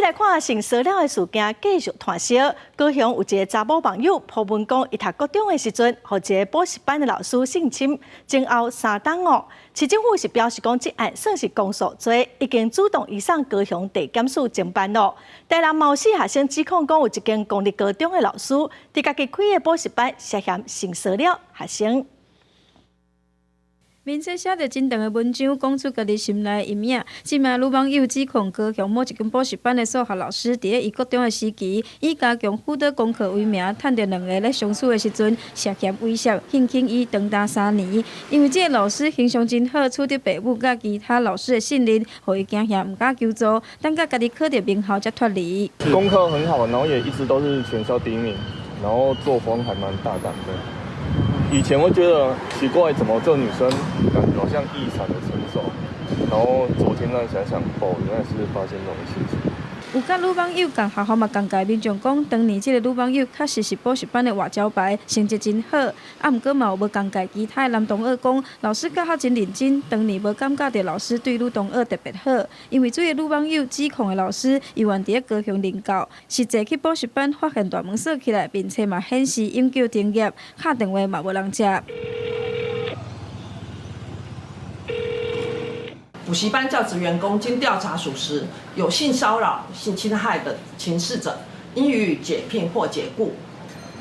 來看性騷擾的事件繼續湠燒。高雄有一个查某網友 po 文講，伊讀國中的時陣，予一个補習班的老師性侵，前後3冬哦。市政府是表示講，這案算是公訴罪，已經主動移送高雄地檢署偵辦咯。台南嘛有學生指控講，有一間公立高中的老師，佇家己開的補習班涉嫌性騷擾學生。面冊寫著真長的文章，講出家己心內陰影。這名女網友指控高雄某一間補習班的數學老師，佇咧伊國中的時期，以加強輔導功課為名，趁著兩个咧相處的時陣，涉嫌猥褻性侵伊長達3年。因為這个老師形象真好，取得爸母佮其他老師的信任，予伊驚嚇毋敢求助，等到家己考著名校才脫離。功課很好，然後也一直都是全校第一名，然後作風還蠻大膽的。以前會覺得奇怪，怎麼這女生感覺好像異常的成熟？然後昨天那想想，哦，原來是發生這種事情。有佮女網友仝學校嘛仝屆民眾講，當年這个女網友確實是補習班的活招牌，成績真好。啊，毋過嘛有無仝屆其他的男同學講，老師教學真認真，當年無感覺著老師對女同學特別好。因為這个女網友指控的老師猶原佇咧高雄任教，實際去補習班發現大門鎖起來，面冊嘛顯示永久停業，敲電話嘛無人接。補習班教職員工經調查屬實，有性騷擾、性侵害的情事者，應予以解聘或解雇。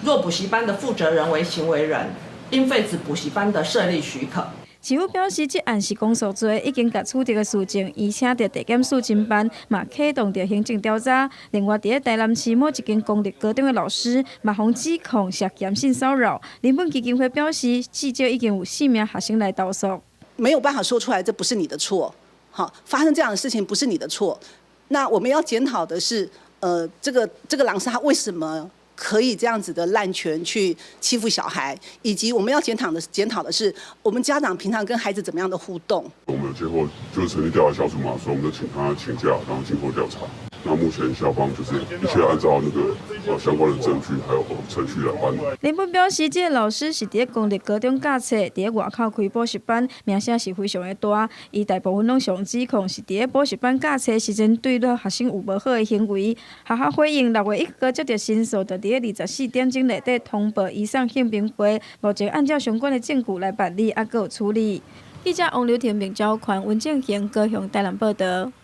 若補習班的負責人為行為人，應廢止補習班的設立許可。市府表示，這案是公訴罪，已經共取得的事證，移請著地檢署偵辦，嘛啟動著行政調查。另外，佇咧台南市某一間公立高中的老師，嘛予指控涉嫌性騷擾。人本基金會表示，至少已經有四名學生來投訴。沒有辦法說出來，這不是你的錯。好，發生這樣的事情不是你的錯。那我們要檢討的是，這個老師他為什麼可以這樣子的濫權去欺負小孩，以及我們要檢討的是，我們家長平常跟孩子怎麼樣的互動。我們有接獲，就是成立調查小組嘛，所以我們就請他請假，然後靜候調查。那目前校方就是一切按照那個相關的證據還有程序來辦理。林本表示，這个老師是佇咧公立高中教冊，佇咧外口開補習班，名聲是非常的大。伊大部分攏上指控是佇咧補習班教冊時陣對咧學生有無好的行為。學校回應6月1號接著申訴，就佇咧24點鐘內底通報移送性平會，目前按照相關的證據來辦理，猶閣有處理。記者王劉婷、明昭權、溫正賢高雄台南報導。